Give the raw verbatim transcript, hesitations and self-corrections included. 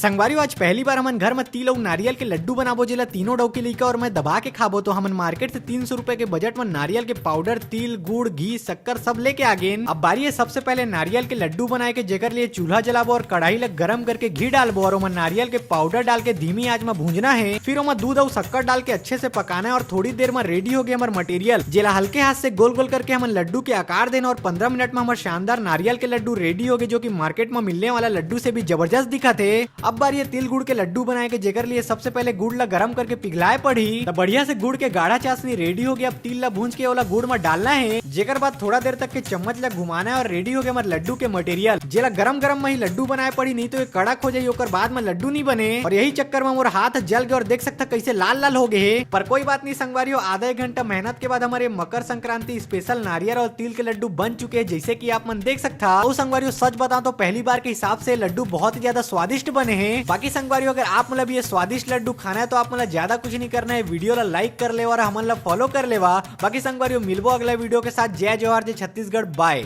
संगवारी हो, आज पहली बार हमन घर म तिल अउ नारियल के लड्डू बनाबो, जेला तीनों डौकी लइका अउ मैं दबा के खाबो। तो हमन मार्केट से तीन सौ रुपए के बजट म नारियल के पाउडर, तिल, गुड़, घी, शक्कर सब लेके आ गेन। अब बारी है सबसे पहले नारियल के लड्डू बनाए के, जेकर लिए चूल्हा जलाबो अउ कढ़ाई ला गरम करके घी डालबो अउ ओमा नारियल के पाउडर डाल के धीमी आंच म भूंजना है। फिर ओमा दूध अउ शक्कर डाल के अच्छे से पकाना है अउ थोड़ी देर म रेडी हो गे हमर मटेरियल, जेला हल्के हाथ से गोल गोल करके हमन लड्डू के आकार देना अउ पन्द्रह मिनट म हमर शानदार नारियल के लड्डू रेडी हो गे, जो कि मार्केट म मिलने वाला लड्डू से भी जबरदस्त दिखत है। अब बारी है तिल गुड़ के लड्डू बनाए के, जेकर लिए सबसे पहले गुड़ ला गरम करके पिघलाए पड़ी। त बढ़िया से गुड़ के गाढ़ा चाशनी रेडी हो गे। अब तिल ला भूंज के ओला गुड़ म डालना है, जेकर बाद थोड़ा देर तक के चम्मच ला घुमाना है अउ रेडी हो गे हमर लड्डू के मटेरियल, जेला गरम गरम म ही लड्डू बनाए पड़ी, नहीं तो ये कड़क हो जाई, ओकर बाद म लड्डू नहीं बने। अउ यही चक्कर म मोर हाथ जल गे अउ देख सकथा कैसे लाल लाल हो गे हे। पर कोई बात नहीं संगवारी हो, आधा एक घंटा मेहनत के बाद हमर ये मकर संक्रांति स्पेशल नारियल अउ तिल के लड्डू बन चुके हैं, जैसे कि आप मन देख सकथा। अउ संगवारी हो, सच बताऊं तो पहली बार के हिसाब से लड्डू बहुत ही ज्यादा स्वादिष्ट बने हैं। बाकी संगवारी हो, अगर आप मन ला भी ये स्वादिष्ट लड्डू खाना है तो आप मन ला ज्यादा कुछ नहीं करना है, वीडियो ला लाइक कर लेवा अउ हमन ला फॉलो कर लेवा। बाकी संगवारी हो, मिलबो अगला वीडियो के साथ। जय जोहार, जय छत्तीसगढ़, बाय।